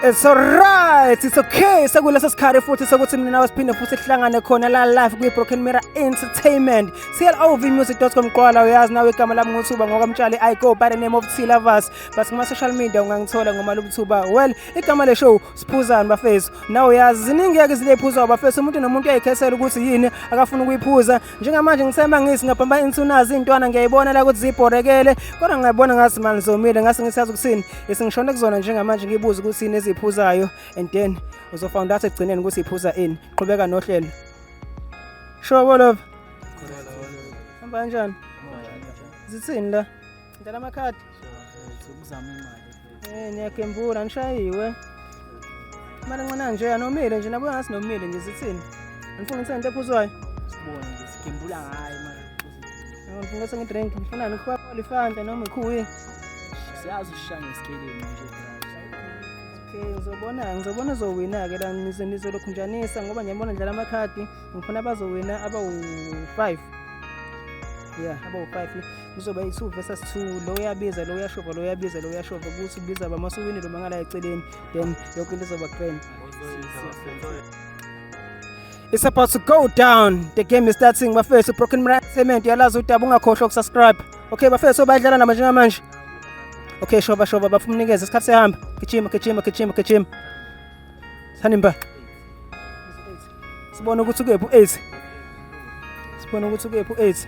It's alright, it's okay. Sekuleso sikhathi futhi sokuthi mina nawe siphinde futhi sihlangane khona la live kwi Broken Mirror Entertainment. CLOVmusic.com qwala uyazi nawe igama lami nguThuba ngokamtshali I go by the name of T Lovers. But kuma social media ungangithola ngomalubuthuba. Well, igama le show siphuzani bafethu. Nawe uyazi ziningi ke izinto eziphuzayo bafethu. Umuntu nomuntu uyayikhethela ukuthi yini akafuna ukuyiphuza. Njengamanje ngisema ngisi ngabhamba insunazi intwana ngiyayibona la ukuthi zibhorekele kodwa ngiyabona ngathi manje zomile ngase ngisazi ukuthini isingishona kuzona njengamanje ngibuze ukuthi yini eziphuzayo and then uzofound out ekugcineni ukuthi iphuza ini. Qhubeka nohlelo. Sure Wolov. Hamba kanjani? Zithini la? Ngidlala amakhadi. Ukuzama imali. Eh niyagembula nishayiwe. Imali encane nje anomile nje nabuya ngathi nomile nje zithini? Ngifuna ngithenge into ephuzwayo. Sibone nje sigembula ngayo imali. Ngifuna ngithenge drink. Ngifuna ngikhwapha ifanta noma ikhuyi. Siyazi usishaya ngesikheleni nje. Okay, ngizobona ngizobona uzowina ke la nize nizolokhunjanisa ngoba ngiyabona ndlala amakhadi ngifuna abazowina abawu-5 yeah abawu-5 kuzoba i-2 versus 2 lo uyabiza lo uyashova lo uyabiza lo uyashova ukuthi ubiza ba masuwini lo mangala eceleni then yonke into izoba grand. It's about to go down. The game is starting bafethu. Broken Mirror Entertainment yalazi udaba ungakhohlwa ukusubscribe. Okay bafethu bayadlala nama njengamanje. Okay shova shova bafuna umnikeze isikhathi sehamba. Gijima gijima gijima gijima. Sanimba. Sibona ukuthi ukephi u8. Sibona ukuthi ukephi u8.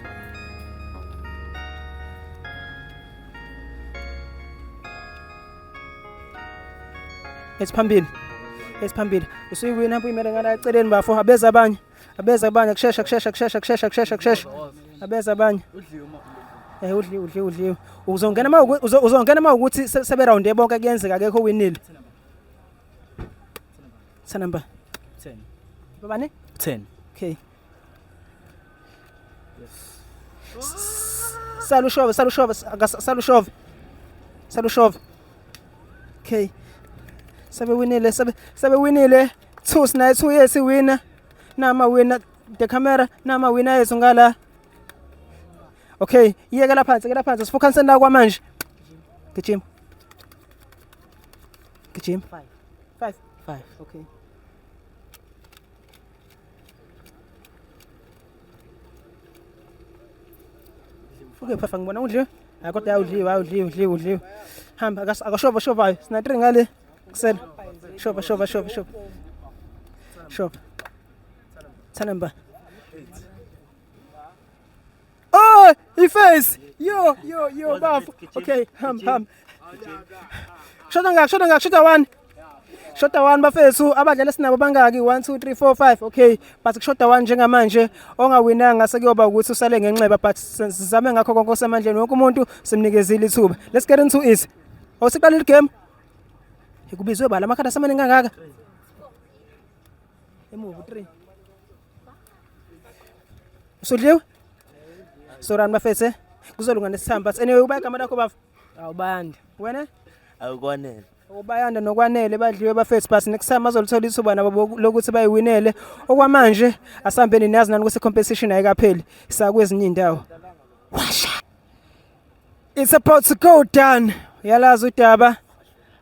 Esiphambili. Esiphambili. Usuyiwina hamba uyimele ngala eceleni bafo abeza abanye. Abeza abanye kushesha kushesha kushesha kushesha kushesha kushesha. Abeza abanye. Eh udliwe udliwe udliwe. Uzongena uma uzongena uma ukuthi sebe round bonke kuyenzeka akekho winile. Number 10. Babani? 10. Okay. Salushove salushove salushove. Salushove. Okay. Sabe winile sabe sabe winile. 2 sinayo 2 yethu winner. Nama winner the camera nama winner yethu ngala. Okay, yekela phansi, yekela phansi. Sifocus la kwamanje. Gijima. Gijima. 5. 5. 5. Okay. Okay, phafa ngibona udliwe. Hayi kodwa ayudliwe, ayudliwe, udliwe, udliwe. Hamba akashova shovayo. Sina 3 ngale. Kusela. Shova shova shova shova. Shova. Number. Oh, iface. Yo yo yo bafo. Okay, ham ham. Shoda ngaki, shoda ngaki, shoda 1. Shoda 1 bafethu, abadlali esinabo bangaki? 1 2 3 4 5. Okay, but kushoda 1 njengamanje. Ongawinanga sekuyoba ukuthi usale ngenxeba but sizame ngakho konke osemandleni wonke umuntu simnikezile ithuba. Let's get into it. Awusiqala igame. Ikubizwe bala amakhadi asemaningi kangaka. Emuva 3. Usudliwe? Sorry bafethu. Kuzolunga nesithamba. But anyway uba igama lakho bafo. Awubandi. Wena? Awukwanele. Ubayanda nokwanele badliwe bafethu but next time bazolithola ithuba nabo lokuthi bayiwinele. Okwamanje asihambeni niyazi nani ukuthi competition ayikapheli. Sakwezinye indawo. Washa. It's about to go down. Uyalazi udaba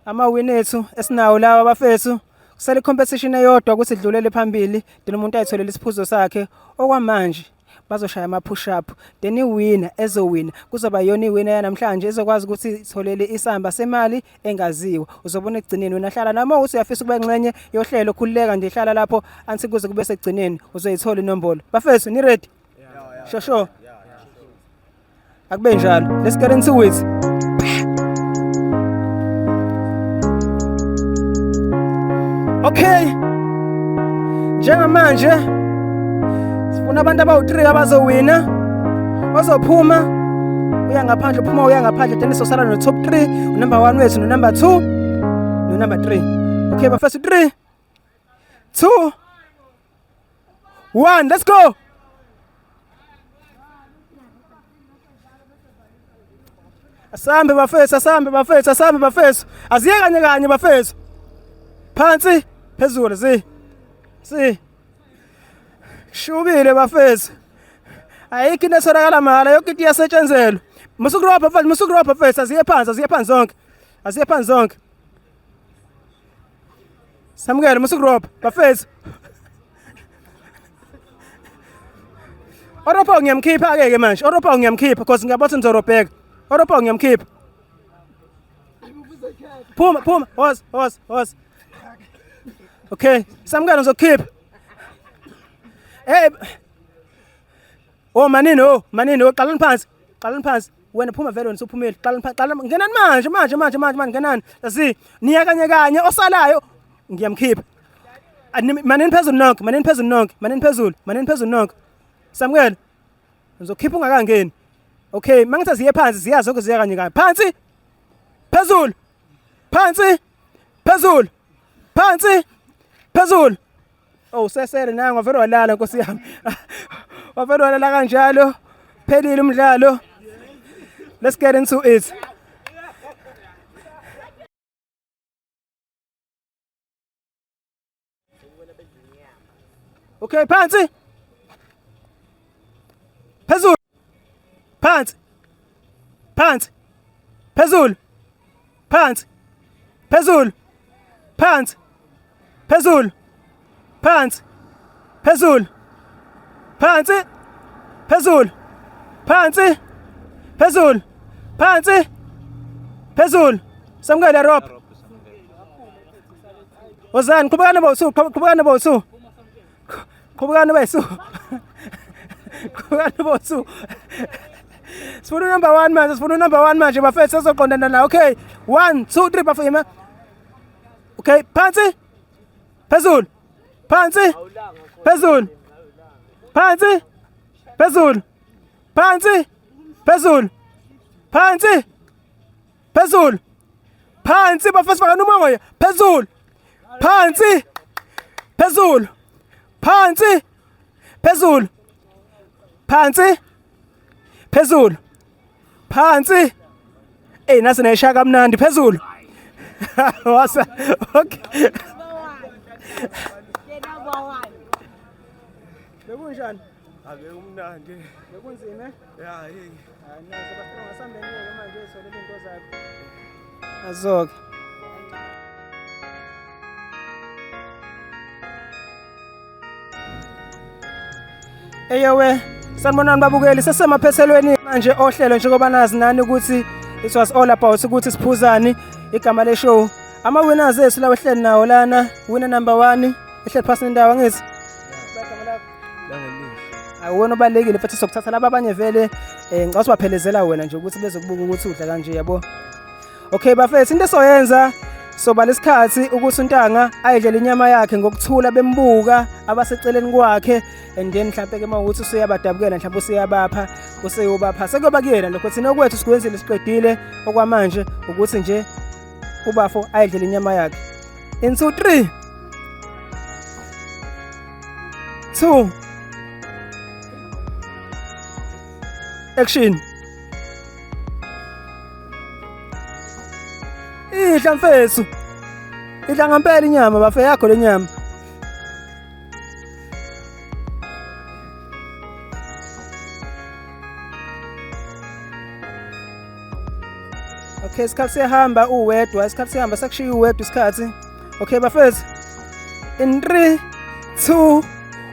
ama win ethu esinawo lawa bafethu. Kusele competition eyodwa ukuthi idlulele phambili then umuntu ayitholele isiphuzo sakhe. Okwamanje bazoshaya ama push up then iwinner ezowina kuzoba yona iwinner yanamhlanje ezokwazi ukuthi itholele isamba semali engaziwa. Uzobona ekugcineni wena hlala noma uthi uyafisa ukuba ingxenye yohlelo khululeka nje hlala lapho anti kuze kube sekugcineni uzoyithola inombolo. Bafethu ni ready? Sure sure. Akube njalo. Let's get into it. Okay. Njengamanje sifuna abantu abawu3 abazowina. Ozophuma uya ngaphandle, uphuma uya ngaphandle then sosala no top 3, unumber 1 wethu no number 2 no number 3. Okay, bafethu 3 2 1 let's go. Asambe bafethu, asambe bafethu, asambe bafethu. Aziye kanye kanye bafethu. Phansi phezulu si. Si. Shubile bafethu. Ayikho into etholakala mahhala yonke into iyasetshenzelwa. Musukurobha mfethu, musukurobha mfethu, aziye phansi, aziye phansi zonke. Aziye phansi zonke. Samukelo musukurobha bafethu. Oropa ngiyamkhipha ke ke manje. Oropa ngiyamkhipha because ngiyabona ukuthi nizorobheka. Oropa ngiyamkhipha. Phuma phuma hoza hoza hoza. Okay, Samukelo ngizokukhipha. Hey. Oh manini oh manini oh qalani phansi. Qalani phansi. Wena phuma vele wena usuphumile. Qalani phansi. Qala ngenani manje manje manje manje manje ngenani. Asi niya kanye kanye osalayo ngiyamkhipha. Manini phezulu nonke, manini phezulu nonke, manini phezulu, manini phezulu nonke. Samukelo. Ngizokhipha ungakangeni. Okay, mangithi ziye phansi ziya zonke ziya kanye kanye. Phansi. Phezulu. Phansi. Phezulu. Phansi. Phezulu. Oh usesele nangu wavele walala nkosi yami. Wavele walala kanjalo. Phelile umdlalo. Let's get into it. Okay, phansi. Phezulu. Phansi. Phansi. Phezulu. Phansi. Phezulu. Phansi. Phezulu. Phansi. Phezulu. Phansi. Phezulu. Phansi. Phezulu. Phansi. Phezulu. Samukela Rob. Wozani qhubekani bo-two qhubekani bo-two. Qhubekani bo-two. Qhubekani bo-two. Sifuna number 1 manje, sifuna number 1 manje bafethu sezoqondana la. Okay. 1 2 3 bafethu. Okay, phansi. Phezulu. Phansi. Phezulu. Phansi. Phezulu. Phansi. Phezulu. Phansi. Phezulu. Phansi bafethu bakana umoya. Phezulu. Phansi. Phezulu. Phansi. Phezulu. Phansi. Phezulu. Phansi. Ey nase nayishaya kamnandi phezulu. Wasa. Okay. Bekunjani? Ake umnandi. Bekunzima? Eh? Ya hey. Hayi nazo bafuna ngasambeni ke manje uzolele into zakho. Azoke. Eyowe, sanibonani babukeli, sesemaphethelweni manje ohlelo njengoba nazi nani ukuthi it was all about ukuthi siphuzani igama le show. Ama winners ethu lawa ehleli nawo lana, winner number 1 ehleli phasi nendawo angithi. Awuwena obalekile futhi sokuthatha laba abanye vele eh ngicela sibaphelezela wena nje ukuthi bezokubuka ukuthi udla kanje yabo. Okay bafethu into esoyenza soba lesikhathi ukuthi untanga ayidlele inyama yakhe ngokuthula bembuka abaseceleni kwakhe and then mhlampe ke mawukuthi useyabadabukela mhlampe useyabapha useyobapha sekuyoba kuyena lokho thina okwethu sikwenzile siqedile okwamanje ukuthi nje ubafo ayidlele inyama yakhe in 2 3 2 action Idla mfethu. Idla ngempela inyama bafe yakho le nyama. Okay, isikhathi siyahamba uwedwa, isikhathi siyahamba sekushiya uwedwa isikhathi. Okay bafethu. In 3 2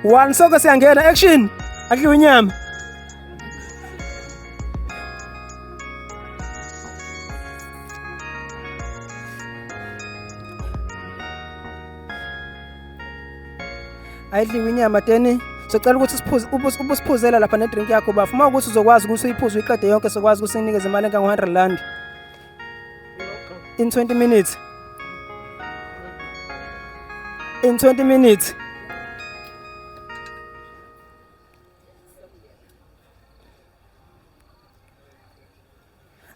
1 sonke siyangena action. Akudliwe inyama. Ayidliwe inyama Danny. Sicela ukuthi siphuze ubusiphuzela lapha nedrink yakho bafo. Uma ukuthi uzokwazi ukuthi uyiphuze uyiqede yonke sokwazi ukuthi sinikeze imali engango 100 rand. In 20 minutes. In 20 minutes.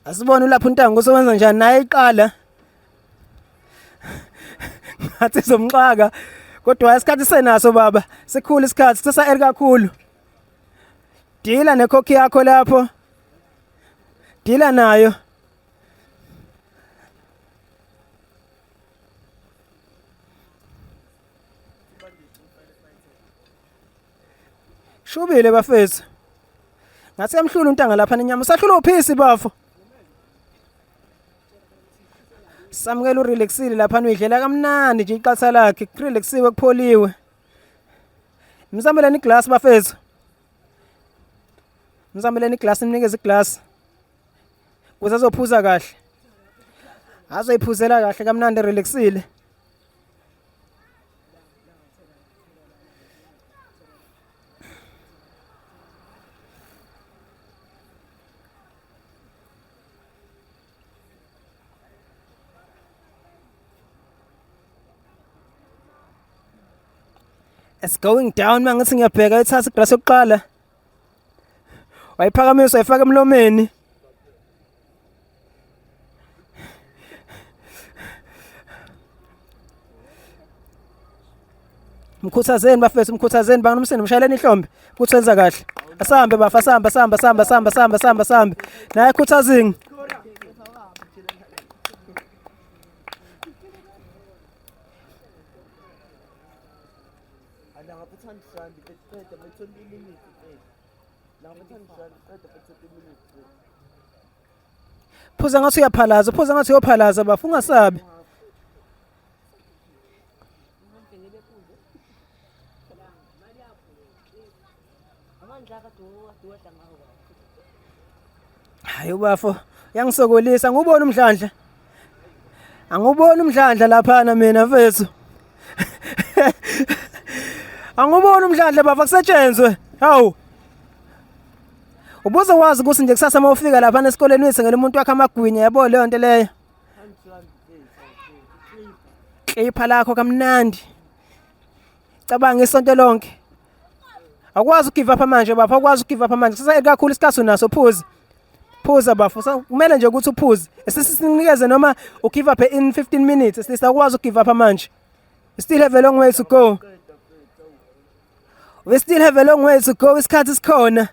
Asibone ulapha untango usewenza njani naye iqala. Ngathi izomxaka. Kodwa isikhathi senaso baba. Sikhulu isikhathi sisa early kakhulu. Dila nekhokhi yakho lapho. Dila nayo. Shubile bafethu. Ngathi yamhlula untanga lapha nenyama. Usahlula uphisi bafo. Samukela urelaxile lapha uyidlela kamnandi nje iqatha lakhe, kurelaxiwe kupholiwe. Mzameleni iglass bafethu. Mzameleni iglass nimnikeze iglass. Kuze azophuza kahle. Azoyiphuzela kahle kamnandi relaxile. It's going down mangithi ngiyabheka ithatha iglass yokuqala. Wayiphakamisa wayifaka emlomeni. Mkhuthazeni bafethu, mkhuthazeni bangani umsindo, mshayeleni ihlombe ukuthi wenza kahle. Asambe bafa, asambe, asambe, asambe, asambe, asambe, asambe, asambe. Naye khuthazini. Phuza ngathi uyaphalaza, phuza ngathi uyophalaza bafa, ungasabi. Hayi ubafo, uyangisokolisa, ngubona umdlandla. Anguboni umdlandla laphana mina mfethu. Anguboni umdlandla baba kusetshenzwe. Hawu. Ubuze wazi ukuthi nje kusasa uma ufika lapha esikoleni uyithengele umuntu wakhe amagwinya yabo leyo nto leyo. Klipha lakho kamnandi. Cabanga isonto lonke. Akwazi ukugive up manje bafo, akwazi ukugive up manje. Kusasa kakhulu isikhathi unaso phuza. Phuza bafo, kumele nje ukuthi uphuze. Esisinikeze noma ugive up in 15 minutes, at least akwazi ukugive up manje. We still have a long way to go. We still have a long way to go. Isikhathi sikhona.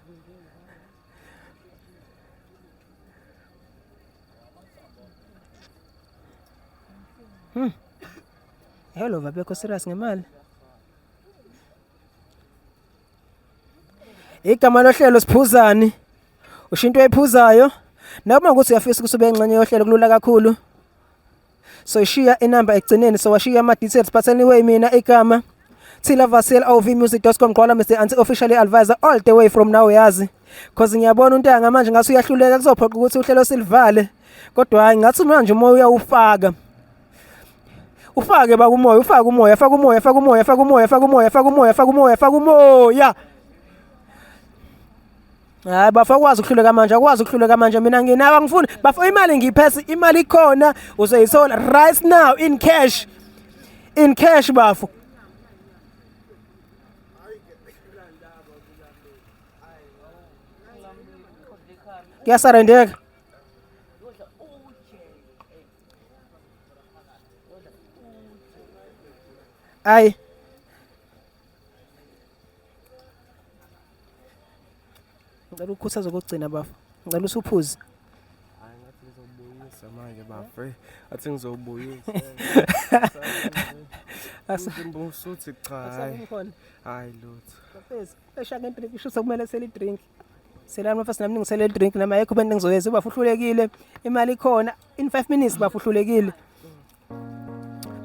Hello, babekho serious ngemali. Igama lohlelo siphuzani. Usho into oyiphuzayo. Noma ukuthi uyafisa ukuthi ube ingxenye yohlelo kulula kakhulu. So ishiya inamba ekugcineni so washiya ama details but anyway mina igama Thila Vasil ovmusic.com gqwala Mr Anti officially advisor all the way from now yazi. Cause ngiyabona untanga manje ngathi uyahluleka kuzophoqa ukuthi uhlelo silivale. Kodwa hayi ngathi manje umoya uyawufaka. Ufake baba umoya, ufake umoya, faka umoya, faka umoya, faka umoya, faka umoya, faka umoya, faka umoya, faka umoya. Hayi bafo akwazi ukuhluleka manje, akwazi ukuhluleka manje mina nginawo angifuni. Bafo imali ngiyiphethe, imali ikhona uzoyithola right now in cash. In cash bafo. Kuyasarendeka. Ayi. Ngicela ukukhuthaza kokugcina bafo. Ngicela usuphuze. Hayi ngathi ngizobuyisa manje bafo. Athi ngizobuyisa. Umzimba usuthi cha hayi. Hayi lutho. Bafethu, esha ngedrink isho sekumele sele drink. Selani bafethu nami ngisele drink nami ayikho bento engizoyenza ubafo uhlulekile. Imali ikhona in 5 minutes bafo uhlulekile.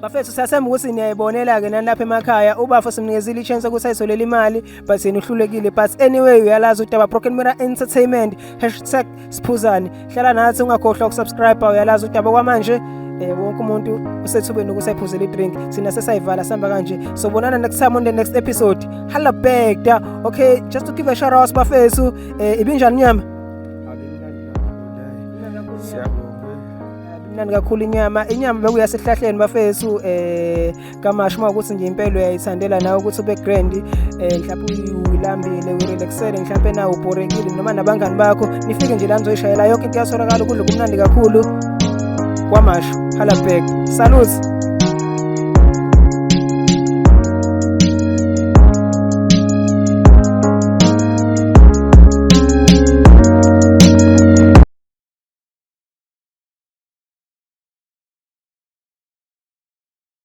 Bafethu siyathemba ukuthi niyayibonela-ke nani lapha emakhaya ubafo simnikezile i-chance ukuthi ayitholele imali but yena uhlulekile but anyway uyalazi udaba Broken Mirror Entertainment hashtag siphuzane hlala nathi ungakhohlwa ukusubscribe uyalazi udaba kwamanje wonke umuntu usethubeni ukuthi ayiphuzele i-drink thina sesayivala sihamba kanje sobonana next time on the next episode halla bekda okay just to give a shout out bafethu ibinjani inyama? Siyabonga. Imnandi kakhulu inyama. Inyama bekuyasehlahleni bafethu kamashu uma ukuthi nje impela uyayithandela nawe ukuthi ube grand mhlawumbe uyilambile uyirelaxele mhlawumbe nawe ubhorekile noma nabangani bakho nifike nje la nizoyishayela yonke into iyatholakala ukudla kumnandi kakhulu kwamashu. Holla back. Salute.